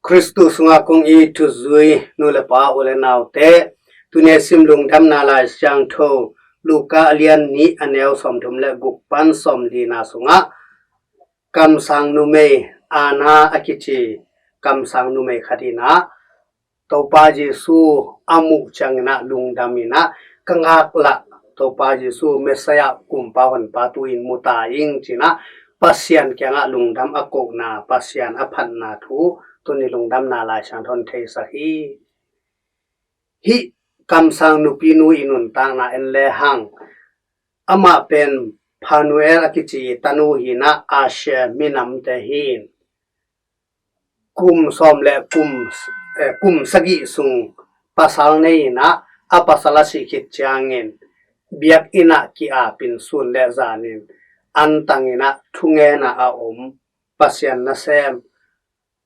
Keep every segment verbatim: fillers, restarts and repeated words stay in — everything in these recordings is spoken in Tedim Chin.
Khristu sungah kong it thuzui nu le pa, u le naute, tuni a sim Lungdamna Lai Siangtho Luka a lian nih, a neu sawmthum le guk pan sawmlina sungah kamsang numei, Anna a kici kamsang numei khat in ah Topa Jesu a muh ciangin ah lungdam in ah, "Ka ngaklah Topa Jesu, Messiah, Kumpa Honpa tu-in mu ta ing," ci-in ah Pasian kiangah lungdam a kohna, Pasian a phatna thu tuni Lungdamna Lai Siangtho in theisak hi. Hih kamsang nupinu i nuntakna en lehang, amah pen Phanuel a kici tanu hi in ah, Asher minamte hi in, kum sawm le kum, eh, kum sagih sung pasal nei in ah, a pasal a sih khit ciangin biakinn ah ki-ap in sun le zan in antang in ah thungen a om, Pasian nasem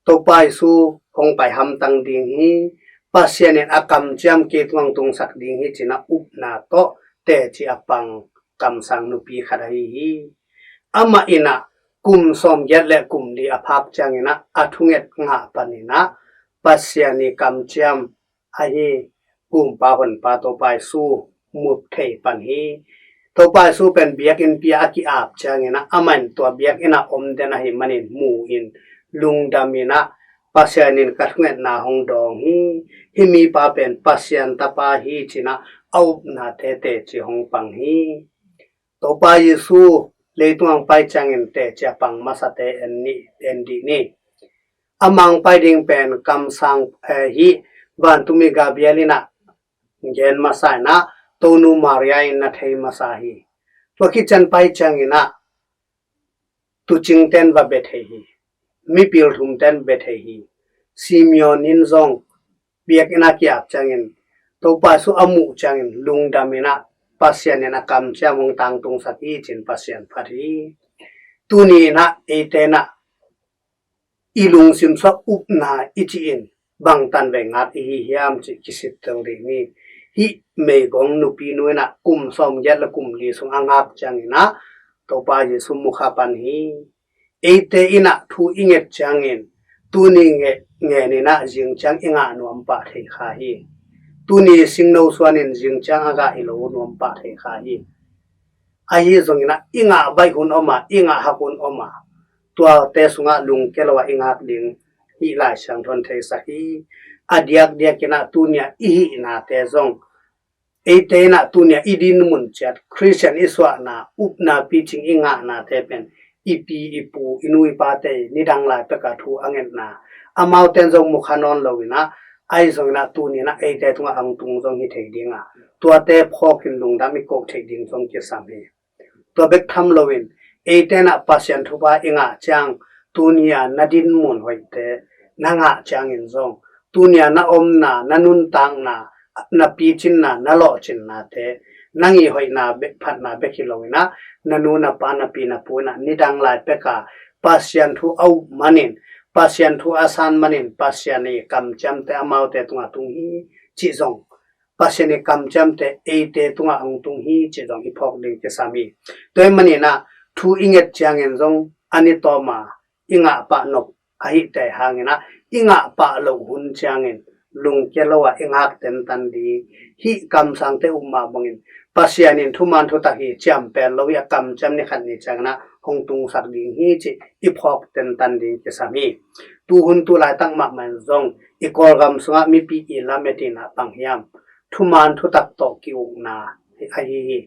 Topa Jesu hong pai hamtang ding hi, Pasian in a kamciam kei tungah tungsak ding hi ci-in ah upna tawh teci a pang kamsang nupi khat ahi hi. Amah in ah kum sawmgiat le kum li a phak ciangin ah a thunget ngah panin ah Pasian i kamciam ahi Kumpa Honpa Topa Jesu mu thei pan hi. Topa Jesu pen biakinnpi ah a ki-ap ciangin ah amah in tua biakinn ah om den ahih manin mu in lungdam in ah Pasian in ka thungetna hong dawng hi. Hih mipa pen Pasian tapa hi ci-in ah a upna teci hong pang hi. Topa Jesu leitung ah pai ciangin teci a pang masate en ni, en dih ni. A mang pai ding pen kamsang, eh, hih vantungmi Gabriel in ah gen masa in ah Tonu Maria in na thei masa hi. Tua khit ciang pai ciangin ah tuucingte in va bia thei hi. Mipil thumte in bia thei hi. Simeon in zong biakinn ah ki-ap ciangin, Topa Jesu a muh ciangin lungdam in ah Pasian in a kamciam hong tangtungsak hi ci-in Pasian phat hi. Tuni in ah eite in ah i lungsim sungah upna i cih in bang tanvei ngak i hi hiam cih kisittel dih ni. Hih meigong nupinu in ah kum sawmgiat le kum li sung a ngak ciangin ah Topa Jesu mu kha pan hi. Eite in ah thu i nget ciangin tuni nge-, ngen in ah zing ciang i ngah nuam pah thei kha hi. Tuni singno suan in zing ciang a gah i lo nuam pah thei kha hi. Ahi zongin ah i ngah baih hun om a, i ngah hak hun om a, tuate sungah lungkia lo a i ngak ding hih Lai Siangtho in theisak hi. A diakdiak in ah tuni a i hihnate zong eite in ah tuni a i dinmun ciat, Khristian i suahna, upna picing i ngahnate pen i pi i pu, i nu i pate nidang lai pek a thu a ngetna, amaute in zong mu kha nawn lo in ah, ahi zongin ah tuni in ah eite tungah hong tung zong hi thei ding a, tuate phawk in lungdam i koh theih ding zong kisam hi. Tua bek tham loin eite in ah Pasian thupha i ngah ciang, tuni a na dinmun hoihte na ngah ciangin zong, tuni a na omna, na nuntakna, na picinna, na lawhcinnate, nang i hoihna bek, phatna bek hi lo in ah, na nu na pa, na pi na pu in ah nidang lai pek a Pasian thu a up manin, Pasian thu a san manin, Pasian i kamciamte amaute tungah tung hi cih zong, Pasian i kamciamte eite tungah hong tung hi cih zong i phawk ding kisam hi. Tua ahih manin ah thu i nget ciangin zong a ni tawm a i ngah pah nop ahih teh hangin ah, i ngah pah loh hun ciangin lungkia lo a i ngak tentan ding, hih kamsangte up mah bangin Pasian in thuman thutak hi, ciampen lo hi, a kamciam ni khat ni ciangin ah hong tungsak ding hi cih i phawk tentan ding kisam hi. Tuhun tu laitak mahmah in zong i Kawlgam sungah mipi i lamet in ah bang hiam, thuman thutak tawh ki-ukna ahi hi.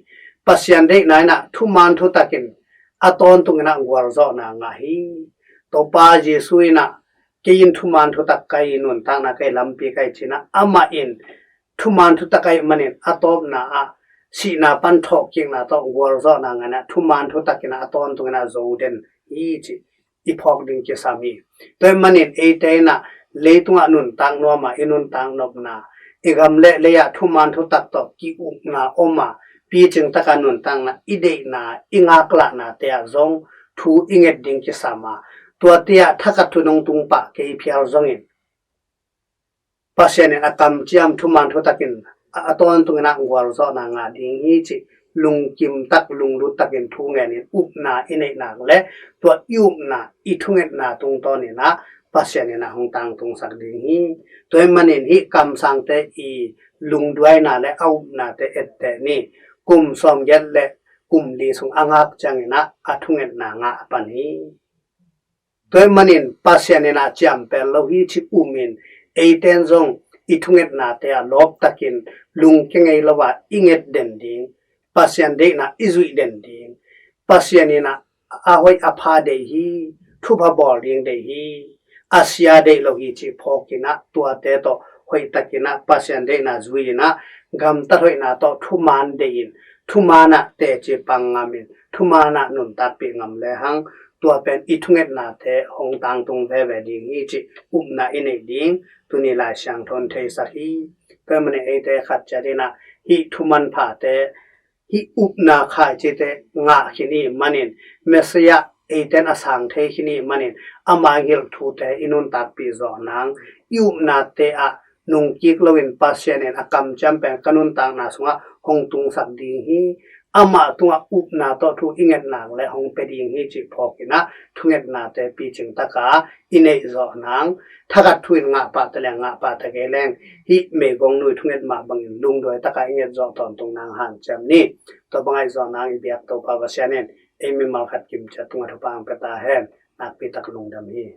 Pasian deihna in ah thuman thutakin a tawntung in ah gualzawhna ngah hi. Topa Jesu in ah, "Kei in thuman thutak ka hi, nuntakna ka hi, lampi ka hi," ci-in ah, amah in thuman thutak ahih manin a tawpna ah sihna pan thawhkikna tawh gualzawhna ngah in ah, thuman thutak in ah a tawntung in ah zo den hi cih i phawk ding kisam hi. Tua ahih manin eite in ah leitungah nuntak nuam a, i nuntak nopna, i gam le lei ah thuman thutak tawh ki-ukna om a, picing tak a nuntakna, i deihna, i ngaklahnate ah zong thu i nget ding kisam a, tuate ah thakhat thu nong tung pah kei phial zongin, Pasian in a kamciam thuman thutakin a, a tawntung in ah gualzawhna ngah ding hi cih lungkim tak, lunglut takin thu ngen in upna i neih nak leh, tua i upna, i thungetna tungtawn in ah Pasian in ah hong tangtungsak ding hi. Tua ahih manin hih kamsangte i lungduaina le a upnate etteh ni. Kum sawmgiat le kum li sung a ngak ciangin ah a thungetna ngah a pan hi. Tua ahih manin Pasian in ah ciampen lo hi ci umin, eiten zong i thungetnate ah lawptakin lungkia ngei lo a i nget den ding, Pasian deihna i zuih den ding, Pasian in ah a hoih a pha deih hi, thupha bawl ding deih hi. A sia deih lo hi ci phawkin ah tuate tawh hoihtakin ah Pasian deihna zui in ah gamtat hoihna tawh thuman deih in, thuman ah teci pang ngamin, thuman ah nuntakpih ngam lehang tua pen i thungetnate hong tangtung veve ding hi ci upna i neih ding tuni Lai Siangtho in theisak hi. Tua ahih manin eite khat ciat in ah hih thuman phate, hih upna khaicite ngah khin i hih manin, Messiah eiten a sang thei khin i hih manin, ama ngilh thute i nuntakpih zawh nang, i upnate ah nungkik loin Pasian in a kamciam pen ka nuntakna sungah hong tungsak ding hi. Amah tungah upna tawh thu i nget nak le hong pia ding hi ci phawkin ah thungetnate picing taka i neih zawh nang. Thakhat thu in ngah pah ta leng ngah pah ta kei leng, hih meigong nu i thunget mah bangin lungduai taka i nget zawh tawntung nang hanciam ni. Tua bang a i zawh nang i biak Topa Pasian in ei mimal khat kimciat tungah thupha hong pia ta hen. Nakpi tak lungdam hi.